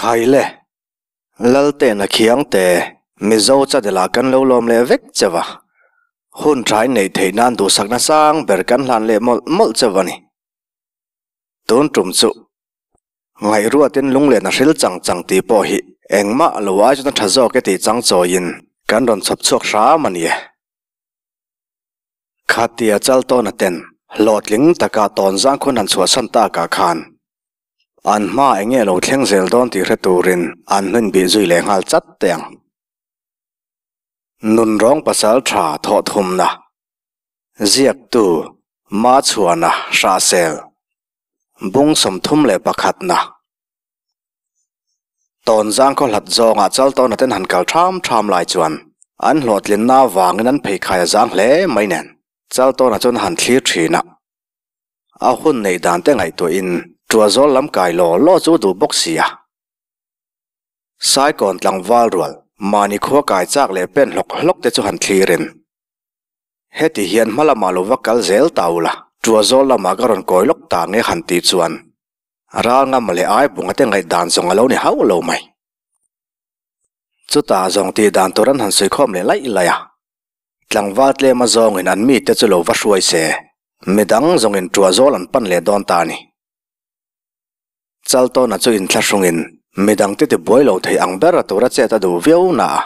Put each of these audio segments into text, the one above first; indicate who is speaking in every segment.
Speaker 1: Khaile, Laltena Khiangte, Mizo Chadela kan lo lawm leh vek cheu a, hun tha in neih theih nan duhsakna sang ber kan hlan leh mawlh mawlh cheu a ni. Tun tum chu ngaihruatin lunglen a hril chang chang tih pawh hi engmah lo ai chuan a tha zawk e tih chang chawiin kan rawn chhawp chhuak hram a ni e. Khatia Chaltawna ten hlawhtling taka tawnzang khun han chhuahsan takah khan an hma eng nge lo thleng zel dawn tih hre turin an hmin bih zui leh nghal chat teh ang. Nunrawng pasal tha thawh thumna ziaktu Machhuana Hrahsel bung 31 na Tawnzang khaw hlat zawngah Chaltawna ten han kal ṭham ṭham lai chuan an hlawhtlinna avangin an pheikhai a zang hle mai nen Chaltawna chuan a han thlir ṭhin a. A hun neih dan te ngaihtuahin Ṭuazawl lam kai law law chu duh bawk si a. Saikawn tlangval rual mahni khua kai chak leh pen hlawk hlawk te chu han thlirin heti hian hma lamah lo va kal zel ta ula Ṭuazawl lamah ka rawn kawi lawk ta nge han tih chuan Ral ngam leh ai bunga te ngaihdan zawng a lo ni hauh lo mai. Chutah zawng tih dan tur an han sawi khawm leh laih laih a. Tlangval tlema zawngin an mite chu lo va hruai se, midang zawngin ṭuah zawl an pan leh dawn ta a ni. Chaltawna chu inthlahrungin midangte tibuai lo thei ang ber a tura chet a duh viau na a.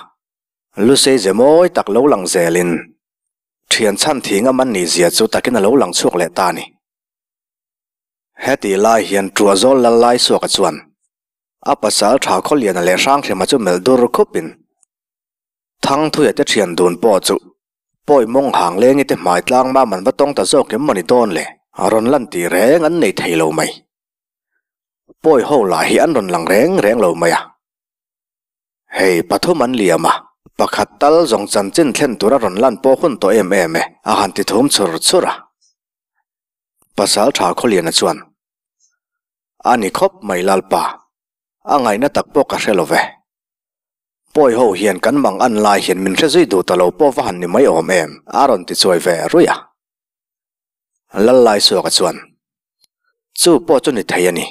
Speaker 1: Lusei ze mawi tak lo lang zelin ṭhian chhan thing a man nih zia chu takin a lo lang chhuak leh ta a ni. Heti lai hian Ṭuahzawl lal lai suaka chuan a pasal tha Khawliana leh Hranghrima chu melh dur khupin Thangthuia te ṭhian dun pawh chu pawi mawng hang lengi te hmai tlang mam an va tawng ta zawk em mawni dawn le rawn lan tih reng an nei thei lo mai. Pawi ho lah hi an rawn lang reng reng lo mai a. Hei pathum an liam a, pakhat tal zawng chanchin thlen tura rawn lan pawh hun tawh em em e a han ti thum chur chur a. Pasal tha Khawliana chuan, A ni khawp mai Lalpa, a ngaihna tak pawh ka hre lo ve. Pawi ho hian kan mang an lai hian min hre zui duh ta lo pawh va han ni mai awm em, a rawn ti chuai ve ruih a. Lal Laisuaka chuan, Chu pawh chu ni thei a ni.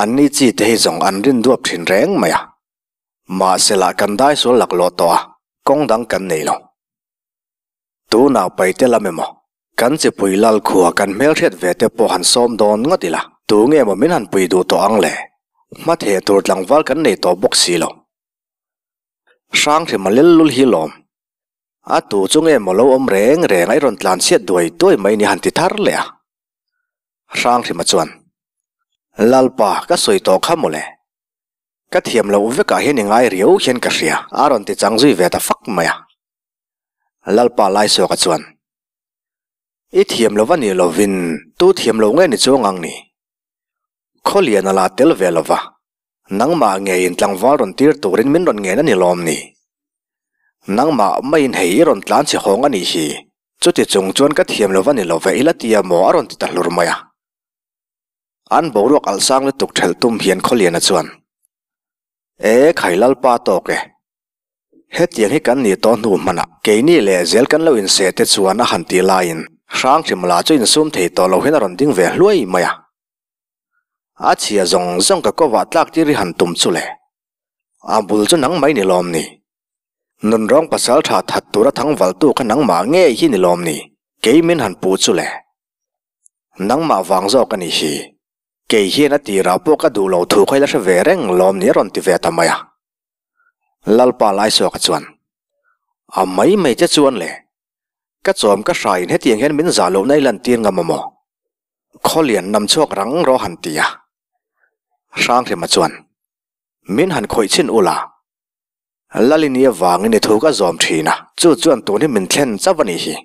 Speaker 1: Anni chi te hi zawng an rin duap thin reng mai a. Mahsela kan daisual laklawh tawh a, kawng dang kan nei lo. Tunah paite lam emaw, kan chipui lal khua kan hmelhriat ve te pawh han sawm dawn ngawt ila, tu nge maw min han pui duh tawh ang le? Hmatheh tur tlangval kan nei tawh bawk si lo. Hranghrima lel lul hi lawm. A tu chu nge maw lo awm reng reng a i rawn tlan chhiat duai duai mai ni han ti thar leh a. Hranghrima chuan, Lalpa, ka sawi tawh kha maw le? Ka thiam loh vekah hian i ngai riau hian ka hria, a rawn ti chang zui ve ta fak mai a. Lalpa Laisuaka chuan, I thiam lo va ni lovin tu thiam lo nge ni chuang ang ni? Khawlian a la tel ve lo va, nangmah ngeiin tlangval rawn tir turin min rawn ngen a ni lawm ni? Nangmah maiin hei i rawn tlan chhe hawng a nih hi, chuti chung chuan ka thiam lo va ni lo ve i la ti a maw a rawn ti ta hlur mai a. An boruak alh sang lutuk ṭhelh tum hian Khawliana chuan, E khai Lalpa tawk e, Hetiang hi kan nih tawh hnu hmanah keini leh zel kan lo inseh te chuan a han tih laiin Hranghrima lah chu insum thei tawh lo hian a rawn ding ve hluai mai a. A chhia zawng zawng ka kovah tlak tir i han tum chu le. A bul chu nang mai ni lawm ni. Nunrawng pasal tha that tura thangvaltu kha nangmah ngei hi ni lawm ni, kei min han puh chu le. Nangmah vang zawk a nih hi. Kei hian a tirah pawh ka duh lo thu kha i la hre ve reng lawm ni a rawn ti ve ta mai a. Lalpa Laisuaka chuan, A mai mai che chuan le, ka chawm ka hraiin hetiang hian min zah lohna i lantir ngam a maw? Khawlian nam chhuak rang rawh han ti a. Hranghrima chuan, Min han khawih chhin ula, Lalini avangin i thu ka zawm thin a, chu chuan tun hi min thlen chauh a nih hi.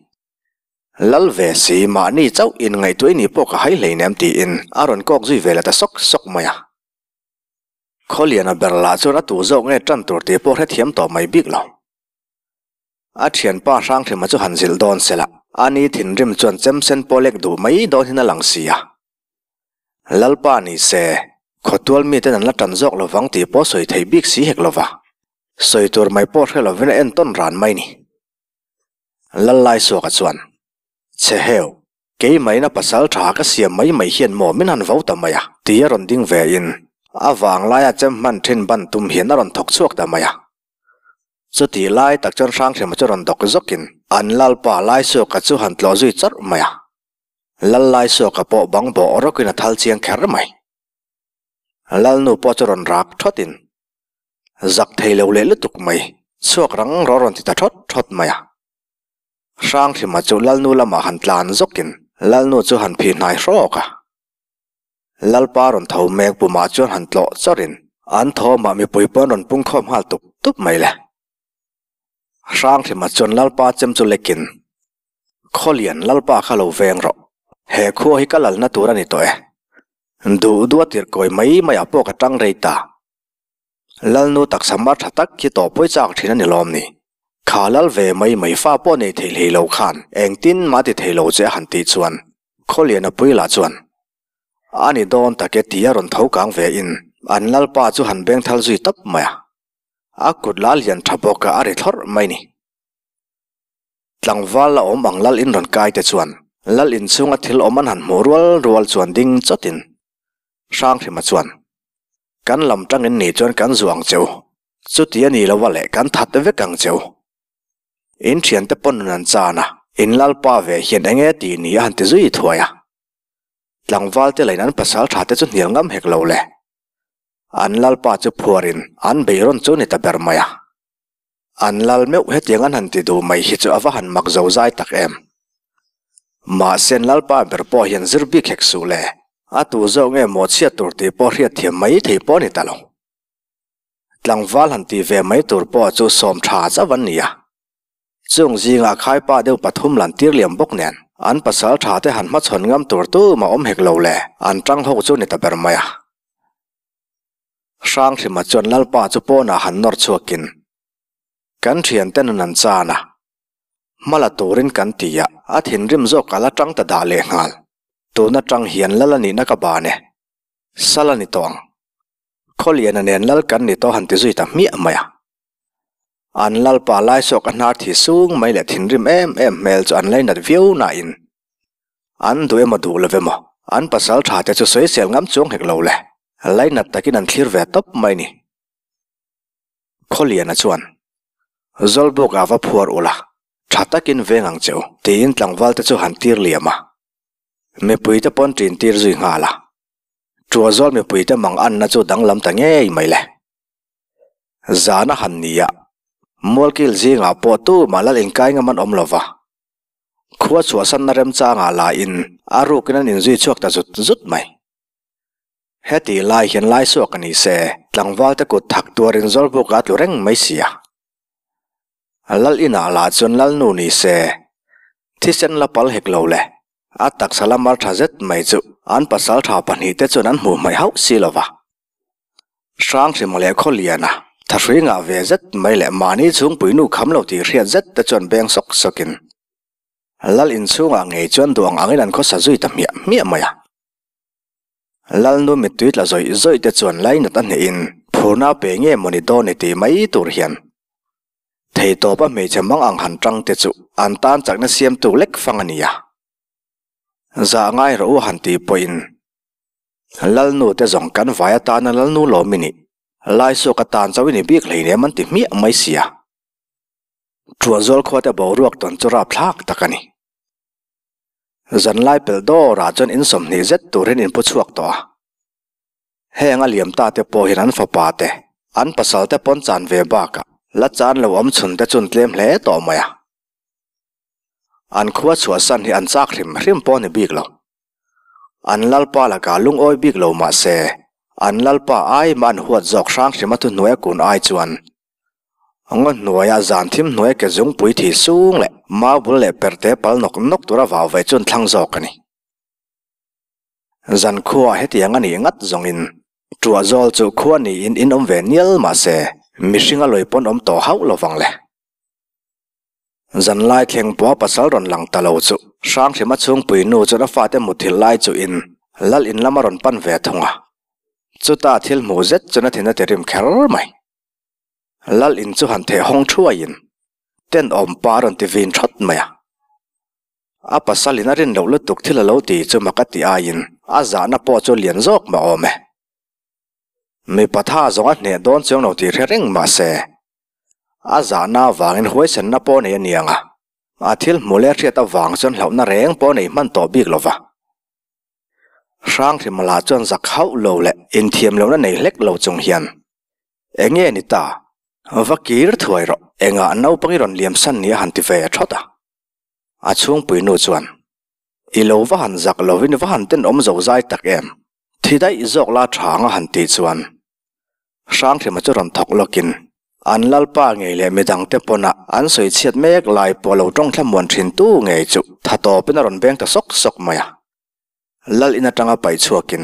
Speaker 1: Lal ve si, mahni chauh inngaihtuah i nih pawh ka hai hleinem tiin a rawn kawk zui ve leh ta sawk sawk mai a. Khawliana ber lah chuan a tu zawk nge tan tur tih pawh hrethiam tawh mai bik lo. A thianpa Hranghrima chu han zilh dawn se la, a ni thinrim chuan chemsen pawh lek duh mai dawn hin a lang si a. Lalpa ni se, khawtual miten an la tan zawk lovang tih pawh sawi thei bik si hek lova, sawi tur mai pawh hre lovin a entawn ran mai ni. Lallai Suaka chuan, Che heu, Keimaina pasal tha ka siam mai mai hian maw min han vo ta mai a? Ti a rawn ding ve in. A vanglaia chem hman thin ban tum hian a rawn thawk chhuak ta mai a. Chutih lai tak chuan Hranghrima chu rawn dawk zawkin an Lalpa Laisuaka chu han tlawh zui chawrh mai a. Lal Laisuaka pawh bang bawh rawkin a thal chiang kher mai. Lalnu pawh chu rawn rak thawtin zak thei lo leh lutuk mai chhuak rang rawh rawn ti ta thawt thawt mai a. Hranghrima chu Lalnu lamah han tlan zawkin Lalnu chu han phih hnai hrawk a. Lalpa rawn tho mek pumah chuan han tlawh chawrin an thawmah mipui pawn rawn pung khawm nghal tup tup mai le. Hranghrima chuan Lalpa chem chu lekin, Khawlian Lalpa kha lo veng rawh, he khua hi ka lalna tur a ni tawh e. Duh duh a tirhkawi mai maiah pawh ka tang rei ta. Lalnu taksa mar tha tak hi tawh pawi chak thin a ni lawm ni. Kha lal ve mai mai fa pawh nei thei hlei lo khan engtin mah ti thei lo che a han tih chuan Khawliana pui lah chuan a ni dawn tak e tia rawn tho kang ve in an lalpa chu han beng thal zui tawp mai a. A kut la lian tha bawk a a ri thlawrh mai ni. Tlangval la awm ang lal in rawn kai te chuan lal inchhunga thil awm an han hmuh rual rual chuan ding chawtin Hranghrima chuan Kan lam tangin ni chuan kan zu ang cheu. Chuti a ni lo a leh kan that vek ang cheu. In thiante pawn nun an chan a, in lalpa ve hian eng nge tih ni a han ti zui thuai a. Tlangval te lain an pasal tha te chu hnial ngam hek lo le. An lalpa chu phuarin an beirawn chu ni ta ber mai a. An lal meuh hetiang an han ti duh mai hi chu a va han mak zo zai tak em. Mahse an lalpa ber pawh hian zir bik hek suh le, a tu zawk nge maw chhiat tur tih pawh hriat thiam mai thei pawh a ni ta lo. Tlangval han tih ve mai tur pawh chu sawm tha chauh an ni a. Chung zingah khaipa deuh pathum lan tir liam bawk nen an pasal tha te han hmachhawn ngam tur tumah awm hek lo le, an tang ho chu ni ta ber mai a. Hranghrima chuan Lalpa chu pawnah han nawr chhuakin, Kan thiante nun an chan a, hma la turin kan ti a, a thinrim zawk a la tang ta dah leh nghal. Tun atang hian lal a nihna ka ban e, sal a ni tawh ang. Khawliana nen lal kan ni tawh han ti zui ta hmiah mai a. An Lalpa laisawk a hnar thi sung mai leh thinrim em em hmel chu an lainat viau nain An duh emaw duh lo emaw, an pasal tha te chu sawisel ngam chuang hek lo le, lainat takin an thlir ve tawp mai ni. Khawliana chuan, Zawlbuk ah va phuar ula, tha takin veng ang che u, tiin tlangval te chu han tir liam a. Mipui te pawn ṭin tir zui nghal a. Ṭuazawl mipui te mang anna chu danglam ta ngei mai le. Zan a han ni a, Mualkil zingah pawh tumah lal inkai ngam an awm lo va. Khua chhuahsanna remchangah lahin a rukin an inzui chhuak ta zut zut mai. Heti lai hian Laisuak a ni se, tlangvalte kut thak tuarin Zawlbuk a tlu reng mai si a. Lal inah lah chuan Lalnu ni se, thisen la pal hek lo le, a taksa la mar tha zet mai chu an pasal tha pahnihte chuan an hmuh hmaih hauh si lo va. Hranghrima leh Khawliana, thahrui ngah ve zet mai leh mahni chhungpui nu kham lo tih hriat zet te chuan beng sawk sawkin Lal inchhungah ngei chuan duh ang angin an khawsa zui ta hmiah hmiah mai a. Lalnu mittui tla zawih zawih te chuan lainat a hnehin phurna pe nge mawni dawn ni tih mai tur hian theitawpa hmeichhe mang ang han tang te chu an tan chakna siamtu lek fang a ni a. Zah ngai rawh u han tih pawhin Lalnu te zawng kan vai atana Lalnu lawm i nih. Laisuak atan chauh i ni bik hleinem an ti hmiah mai sia. Thuahzawl khua te boruak tawn chu rapthlak tak a ni. Zanlai pelh dawrah chuan in 20 zet turin in pu chhuak tawh a. Heng a liam ta te pawh hian an fapa te, an pasal te pawn chan ve bakah la chan lo awm chhun te chun tlem hle tawh mai a. An khua chhuahsan hi an chak hrim hrim pawh a ni bik lo. An lalpa lakah lungawi bik lo mah se, an lalpa ai mah an huat zawk hrang hrima thuhnuaia kun ai chuan ngaw hnuaia zan thim hnuaia ke zungpui thi sung leh mau bul leh perte pal nawk nawk tura vau ve chu an thlang zawk a ni. Zan khuaah hetiang a nih ngat zawngin ṭuah zawl chu khua niin in awm ve nial mah se, mihringa lawi pawn awm tawh hauh lo vang le. Zanlai thleng pawh pasal rawn lang ta lo chu Hranghrima chhungpui nu chuan a fate muthilh lai chu in lal in lam a rawn pan ve thung a. Chuta thil hmuh zet chuan a thin a ti rim kher mai. Lal in chu han theh hawng thuaiin tenawm pa a rawn ti vin thawt mai a. A pasal in a rin loh lutuk thil a lo ti chu mak a ti aiin a zahna pawh chu lian zawk mah awm e. Mipa tha zawng a hneh dawn chuang lo tih hre reng mah se, a zahna avangin huaisenna pawh nei a ni ang a, a thil hmuh leh hriat avang chuan hlauhna reng pawh nei hman tawh bik lo va. Hranghrima chuan zak hauh lo leh inthiam lohna nei hlek lo chung hian, Eng nge ni ta? Va kir thuai rawh, engah naupang i rawn liam san ni a han ti ve thawt a. A chhungpui nu chuan, I lo va han zak lovin va han tenawm zo zai tak em? Thi daih zawk la tha anga han tih chuan Hranghrima chu rawn thawk lawkin an lalpa ngei leh midangte pawnah an sawi chhiat mek lai pawh lo tawng thlamuan thin tu ngei chu tha tawpin a rawn beng ta sawk sawk mai a. Lal in atanga paih chhuakin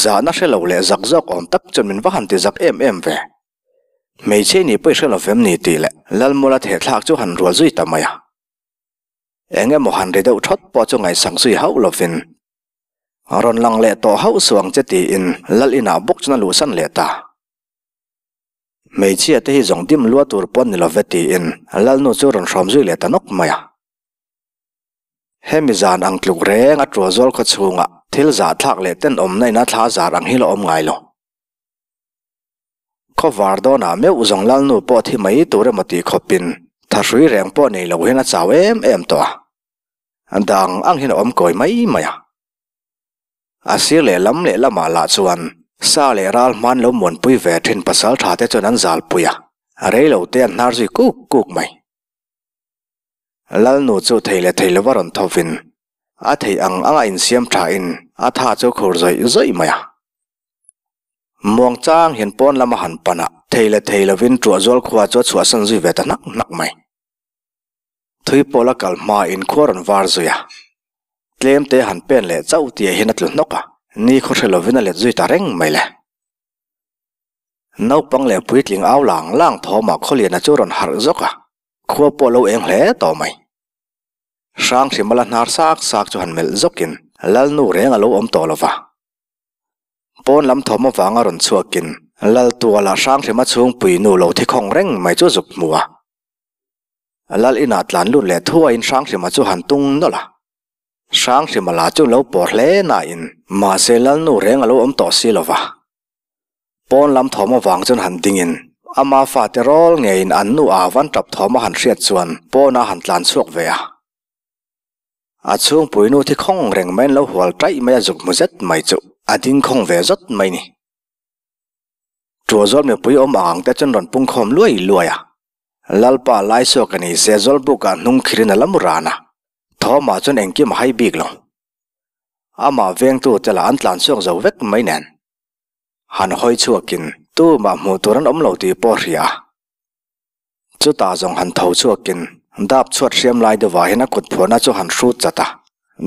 Speaker 1: zahna hre lo leh zak zawk awm tak chuan min va han ti zak em em ve. Hmeichhe nih pawh i hre lo vem ni tih leh Lalmula thehthlak chu han rual zui ta mai a. Eng emaw han ri deuh thawt pawh chu ngaihsak zui hauh lovin Rawn lang leh tawh hauh suang che tiin lal inah bawk chuan a luhsan leh ta. Hmeichhia te hi zawng dim lua tur pawh an ni love tiin lalnu chu rawn hrawm zui leh ta nawk mai a. Hemi zan ang tluk reng a tuazawl khaw chhungah thil zahthlak leh tenawmna ina thla zar ang hi la awm ngai lo. Khawvar dawnah meuh zawng lalnu pawh thi mai tur emaw tih khawpin thahrui reng pawh nei lo hian a chau em em tawh a. Dang ang hian a awm kawi mai mai a. A sir leh lam leh lamah lah chuan sa leh ral hman lo muanpui ve thin pasal tha te chuan an zalpui a, rei lo te an hnar zui kuk kuk mai. Lalnu chu thei leh thei lova rawn thovin a theih ang anga insiam thain a tha chu khur zawih zawih mai a. Muang chang hian pawn lama han pan a, thei leh thei lovin Tuahzual khua chu a chhuahsan zui ve ta hnak hnak mai. Thui pawla kal hma in khua rawn var zui a, tlem te han pen leh chauh tih ah hian a tlu hnawk a, ni khaw hre lovin a let zui ta reng mai le. Naupang leh puitling au lang lang thawmah Khawliana chu rawn harh zawk a, khua pawh lo eng hle tawh mai. Hranghrima la hnar sak sak chu han melh zawkin Lalnu reng a lo awm tawh lo va. Pawn lam thawm avanga rawn chhuakin Laltuala Hranghrima chhungpui nu lo thi khawng reng mai chu zuk hmu a. Lal inah tlan lut leh thuaiin Hranghrima chu han tung nawlh a. Hranghrima lah chu lo pawr hle nain mahse Lalnu reng a lo awm tawh si lo va. Pawn lam thawm avang chuan han dingin ama fate rawl ngeiin an nu a van tap thawm a han hriat chuan pawnah han tlan chhuak ve a. A chhungpui nu thi khawng reng mai an lo hual taih mai a zuk hmu zet mai chu a ding khawng ve zawt mai ni. Tuazawl mipui awm ang ang te chuan rawn pungkhawm luai luai a. Lalpa Laisuak a ni se Zawlbukah hnung khirin a la mu ran a, Thawmah chuan engkim a hai bik lo. Amah vengtu te lah an tlan chhuak zo vek mai nen. Han hawi chhuakin tumah hmuh tur an awm lo tih pawh a hria a. Chutah zawng han tho chhuakin dap chhuat hriam lai deuhah hian a kut phuahna chu han hrut chat a,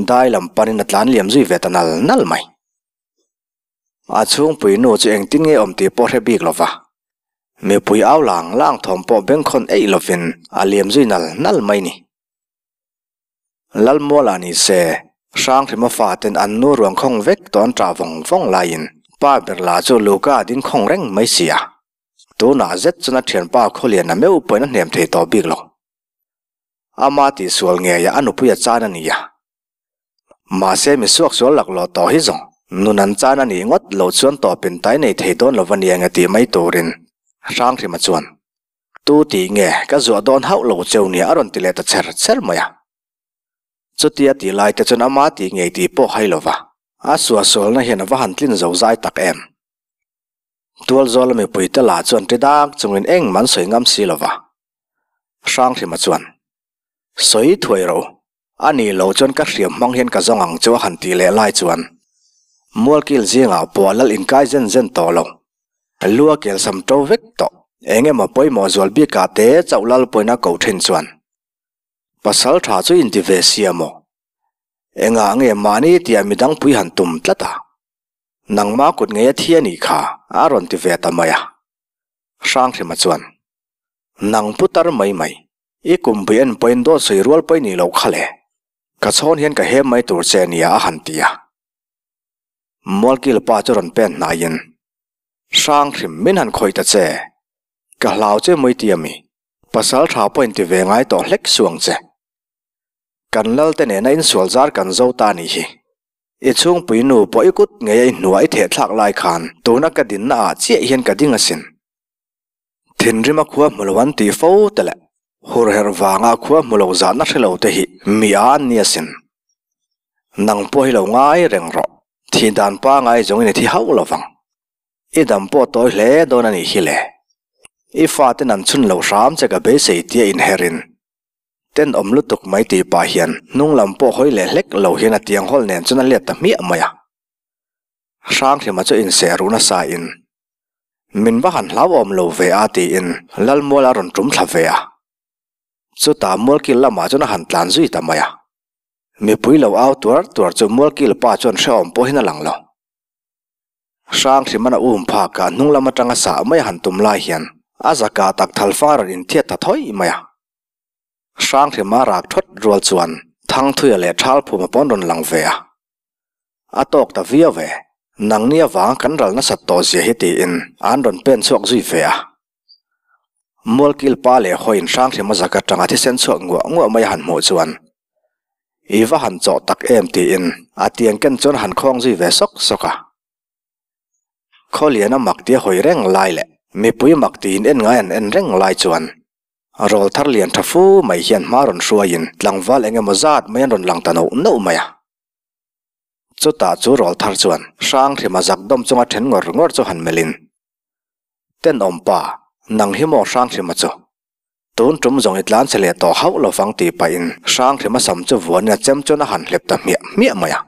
Speaker 1: dai lam panin a tlan liam zui ve ta nal nal mai. A chhungpui nu chu engtin nge awm tih pawh hre bik lo va, mipui au lang lang thawm pawh bengkhawn eih lovin a liam zui nal nal mai ni. Lalmuala ni se, Hranghrima faten an nu ruang khawng vek tawh an ṭah vawng vawng laiin pa ber lah chu Luka a ding khawng reng mai si a. Tunah zet chuan a ṭhianpa Khawliana meuh pawhin a hnem thei tawh bik lo. Ama tihsual ngeiah a nupui a chan a ni a. Mahse mi suaksual laklawh tawh hi zawng nun an chan a nih ngawt loh chuan tawpin tai nei thei dawn lo a nia nge tih mai turin Hranghrima chuan Tu tih nge ka zuah dawn hauh lo cheu nia a rawn ti leh ta cher cher mai a. Chutia tih lai te chuan ama tih ngei tih pawh hai lova a suahsualna hian a va han tlin zo zai tak em. Tualzawla mipuite lah chuan ti dak chungin engmah an sawi ngam si lova. Hranghrima chuan Sawi thuai rawh u. A nih loh chuan ka hriam hmang hian ka zawng ang chu a han tih leh lai chuan Mualkil zingah pawh lal inkai zen zen tawh lo. Lu a kel sam to vek tawh. Eng emaw pawimawh zual bikah te chauh lal pawina koh thin chuan pasal tha chu inti ve sia maw? Engah nge mahni tia midang pui han tum tlat a? Nangma kut ngei a thi a nih kha a rawn ti ve ta mai a. Hranghrima chuan Nang putar mai mai. I kum pui en pawhin dawt sawi rual pawh i nih loh kha le. Ka chhawn hian ka hem mai tur che nia a han ti a. Mualkil pa chu rawn pen hnaiin, Hrang hrim min han khawih ta che. Ka hlau che mawi ti ami? Pasal tha pawh inti ve ngai tawh hlek suang che. Kan lal te nena insual zar kan zo ta nih hi. I chhungpui nu pawh i kut ngei a i hnuah i theh thlak lai khan tuna ka dinna ah chiah hian ka ding asin. Thinrim a khua hmu lo an ti fo te leh hurherh vanga khua hmu lo zahna hre lo te hi mi a an ni asin. Nang pawh hi lo ngai reng rawh, thih dan pangai zawngin i thi hauh lo vang. I dam pawh tawi hle dawn a nih hi le. I faten an chhun lo hram che ka beisei tia inherin Tenawm lutuk mai tih pah hian hnung lam pawh hawi leh hlek lo hian a tiang hawl nen chuan a let ta hmiah mai a. Hranghrima chu inseh ruh nasa in, Min va han hlauhawm lo ve a tiin Lalmual a rawn tum thla ve a. Chutah Mualkil lamah chuan a han tlan zui ta mai a. Mipui lo au tuar tuar chu Mualkil pa chuan hrehawm pawhin a lang lo. Hranghriman a um phak a, hnung lam atanga sah mai a han tum lai hian a zaka tak thalfang a rawn inthiat ta thawi mai a. Hranghrima rak thawt rual chuan Thangthuia leh Thalphuma pawn rawn lang ve a. A tawk ta viau ve, nangni avanga kan ral nasat tawh zia hi tiin an rawn pen chhuak zui ve a. Mualkil pa leh hawiin Hranghrima zaka tanga thisen chhuak nguah nguah mai a han hmuh chuan I va han chawh tak em tiin a tiang ken chuan han khawng zui ve sawk sawk a. Khawliana mak tia hawi reng lai leh mipui mak tiin en ngai an en reng lai chuan rawl thar lian tha fu mai hian hma rawn hruaiin tlangval eng emaw zat mai an rawn lang ta nauh nauh mai a. Chutah chu rawl thar chuan Hranghrima zak dawm chunga then ngawr ngawr chu han melhin, Tenawm pa, nang hi maw Hranghrima chu? Tun tum zawng i tlan che leh tawh hauh lo vang tih pahin Hranghrima sam chu vuanin a chem chuan a han hlep ta hmiah hmiah mai a.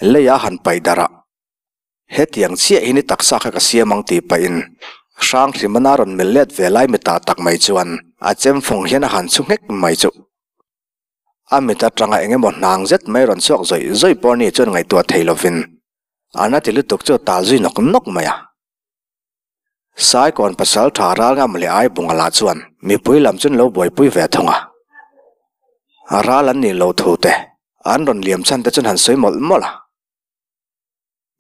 Speaker 1: Lei a han paih darh a, Hetiang chiah hi ni taksa kha ka siam ang tih pahin Hranghrima na rawn melh let ve lai mitah tak mai chuan a chem fawng hian a han chhu nghek mai chu. A mit atanga eng emaw hnang zet mai rawn chhuak zawih zawih pawh ni chuan ngaihtuah thei lovin a na ti lutuk chu a tal zui nawk nawk mai a. Saikawn pasal tha ral ngam leh ai bunga lah chuan mipui lam chuan lo buaipui ve thung a. Ral an nih loh thu te, an rawn liam chhan te chuan han sawi mawlh mawlh a.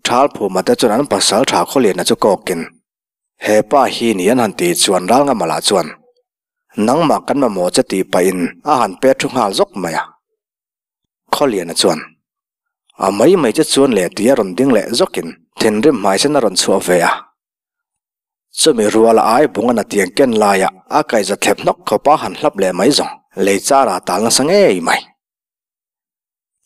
Speaker 1: Thalphuma te chuan an pasal tha khawliana chu kawkin, He pa hi ni an han tih chuan ral ngama lah chuan, Nangmah kan mamawh che tih pahin a han pet thu nghal zawk mai a. Khawliana chuan, A mai mai che chuan leh tih a rawn ding leh zawkin thinrim hmaisen a rawn chhuah ve a. Chumi ruala ai bung a na tiang ken laia a kaihza thlep hnawk khawpa han hlap leh mai zawng lei chara tal nasa ngei mai.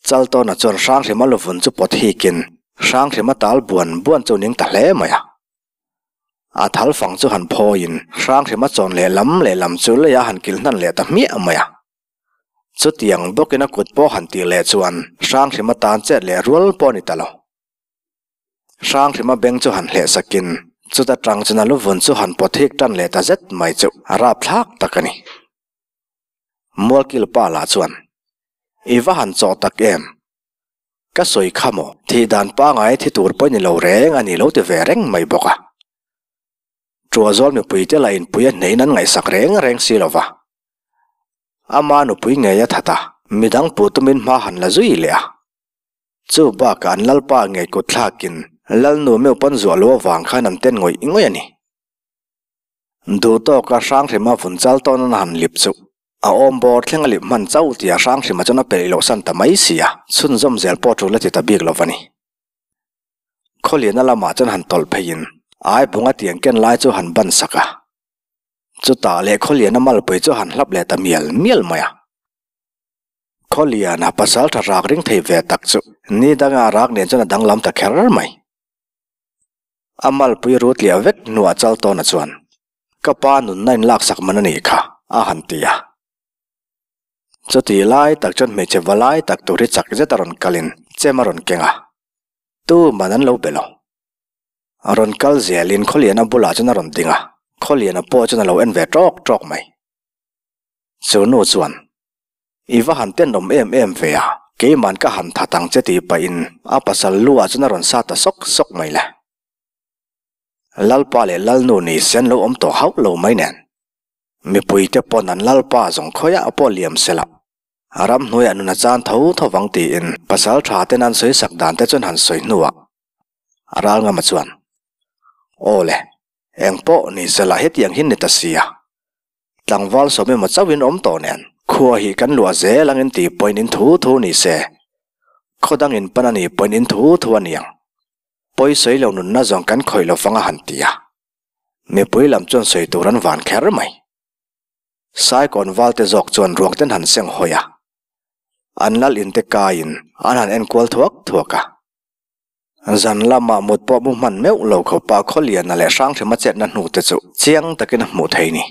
Speaker 1: Chaltawna chuan Hranghrima luvun chu pawt hikin Hranghrima tal buan buan chu ning ta hle mai a. A thal fang chu han phawiin Hranghrima chawn lehlam lehlam chu leia han kil hnan leh ta hmiah mai a. Chutiang bawkin a kut pawh han tih leh chuan Hranghrima tan chet leh rual pawh a ni ta lo. Hranghrima beng chu han hleh sakin chuta tang chuan a luvun chu han pawt hik tan leh ta zet mai chu a rapthlak tak a ni. Mualkil pa lah chuan, I va han chawh tak em? Ka sawi kha maw? Thih dan pangai thi tur pawh i ni lo reng a ni lo ti ve reng mai bawk a. Tuahzawl mipuite lah inpui a hneiin an ngaihsak reng reng si lo va. Ama nupui ngei a that a, midang puh tumin hma han la zui leh a. Chu bakah an lalpa ngei kut thlakin Lalnu meuh pawn zuah lo avang khan an ten ngawih ngawih a ni. Duh tawka Hranghrima vun chal tawn an han lip chu a awm bawr thleng a lip hman chauh tia Hranghrima chuan a peih loh san ta mai si a, chhunzawm zel pawh tul a ti ta bik lo va ni. Khawliana lamah chuan han tawlh pheiin Aibunga tiang ken lai chu han ban sak a. Chutah leh Khawliana malpui chu han hlap leh ta mial mial mai a. Khawliana pasal tha rak ring thei ve tak chu ni danga rak nen chuan a danglam ta kher mai. A malpui rut liah vek hnuah Chaltawna chuan, Ka pa nunna in laksak man a nih kha, a han ti a. Chutih lai tak chuan hmeichhe va lai tak tur hi chak zet a rawn kalin chem a rawn keng a, tuman an lo be lo. A rawn kal zelin Khawliana bulah chuan a rawn ding a, Khawliana pawh chuan a lo en ve tawk tawk mai. Chu nu chuan, I va han tenawm em em ve a, keiman ka han that ang che tih pahin a pasal lu ah chuan a rawn sa ta sawk sawk mai le. Lalpa leh Lalnu ni sen lo awm tawh hauh lo mai nen. Mipuite pawn an Lalpa zawng khawiah pawh liam se la, ramhnuaiah nun a chan tho tho vang tiin pasal tha ten an sawi sak dan te chuan han sawi hnuah A ral ngama chuan, Aw le, eng pawh ni se la hetiang hi ni ta sia. Tlangval sawm emaw chauhin awm tawh nen, khua hi kan luah zel angin tih pawhin in thu thu ni se. Khaw dang in pan a nih pawhin in thu thu a niang. Pawi sawi lo nunna zawng kan khawih lo fang a han ti a. Mipui lam chuan sawi tur an van kher mai. Saikawn valte zawk chuan ruang ten han seng hawi a. An lal in te kaiin an han enkual thuak thuak a. Zan lamah mut pawh mu hman meuh lo khawpa Khawliana leh Hranghrima chetna hnu te chu chiang takin a hmuh thei ni.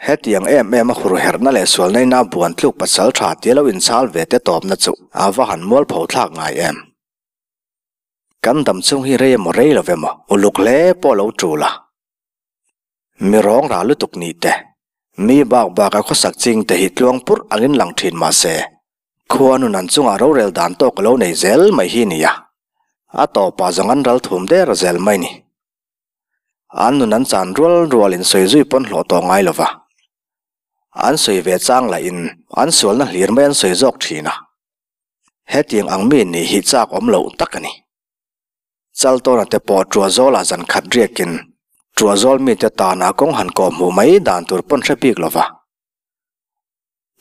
Speaker 1: Hetiang em em a hur herhna leh sualna ina buan tluk pasal tha tia lo inchhal ve te tawpna chu a va han mualpho thlak ngai em. Kan dam chung hi rei emaw rei lo emaw uluk hle pawh lo tul a. Mi rawng rah lutuk ni te, mi bak bak a khawsak ching te hi tluang purh angin lang thin mah se, khua nun an chungah rorel dan tawk a lo nei zel mai hi nia. A tawpah zawng an ral thum der zel mai ni. An nun an chan rual rual in sawi zui pawn hlawh tawh ngai lova. An sawi ve chang lah in an sualna hlir mai an sawi zawk thin a. Hetiang ang mi nih hi chak awm loh tak a ni. Chaltawna te pawh Tuazawl-ah zan khat riakin Tuazawl mite tana kawng han kawh hmuh mai dan tur pawn hre bik lova.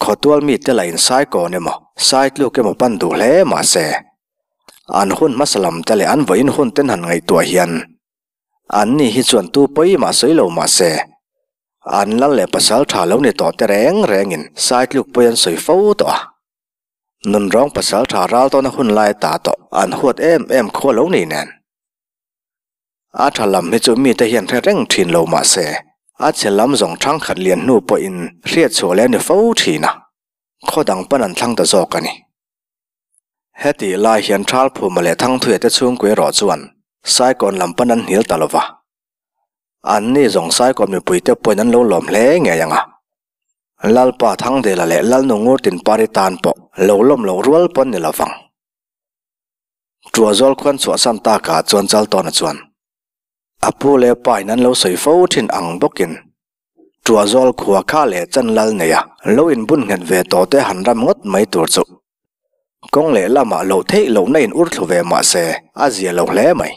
Speaker 1: Khawtual mite lah in Saikawn emaw, Saitluk emaw pan duh hle mah se, an hun hmasa lam te leh an vawiin hun ten han ngaihtuah hian an ni hi chuan tu pawi mah sawi lo mah se, an lal leh pasal tha lo ni tawh te reng rengin Saitluk pawi an sawi fo tawh a. Nunrawng pasal tha ral tawna hun lai ta tawh an huat em em khua lo ni nen. A tha lam hi chu mite hian hre reng thin lo mah se, a chhe lam zawng thangkhat lian hnu pawhin hriat chhuah leh a ni fo thin a, khaw dang pawn an thlang ta zawk a ni. Hetih lai hian Thalphuma leh Thangthuia te chhungkua erawh chuan Saikawn lam pawn an hnial ta lo va. Anni zawng Saikawn mipuite pawhin an lo lawm hle ngei ang a. Lalpa Thangdela leh Lalnu Ngurtinpari tan pawh lo lawm loh rual pawn ni lo vang. Tuazawl khuan chhuahsan takah chuan Chaltawna chuan a pu leh pa in an lo sawi fo thin ang bawkin Tuazawl khua kha leh chan lal neia lo inbun nghet ve tawh te han ram ngawt mai tur chu kawng leh lamah loh theih lohna in ur thlu ve mah se a zia lo hle mai.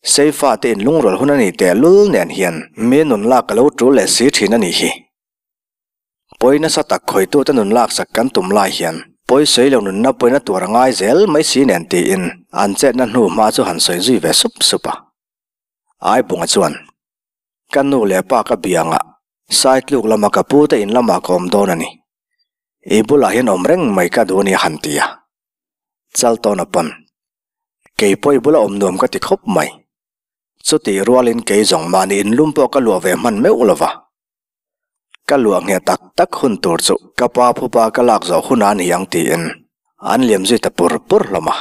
Speaker 1: Seifa te in lungrual hun a ni tehlul nen hian mi nun lak a lo tul leh si thin a nih hi. Pawi nasa tak khawitute nun laksak kan tum lai hian pawi sawi lo nunna pawina tur a ngai zel mai si nen tiin an chetna hnu hma chu han sawi zui ve sup sup a. Aibunga chuan, Ka nu leh pa ka biangah Saitluk lama ka pu te in lamah ka awm dawn a ni. I bulah hian awm reng mai ka duh a ni a han ti a. Chaltawna pawn, Kei pawh i bula awm nuam ka ti khawp mai. Chutih rualin kei zawng mahni inlum pawh ka luah ve hman meuh lova. Ka luah ngheh tak tak hun tur chu ka pa phupa ka lak zawh hunah a ni ang tiin an liam zui ta pur pur hlawm a.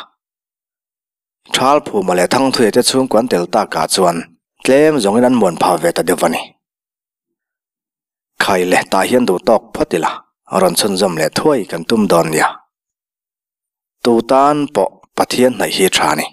Speaker 1: Thal Phuma leh Thangthuia te chhungkua an tel takah chuan tlem zawngin an muan phah ve ta deuh a ni. Khai leh tah hian duh tawk phawt ila rawn chhunzawm leh thuai kan tum dawn nia. Tu tan pawh Pathian hnaih hi tha a ni.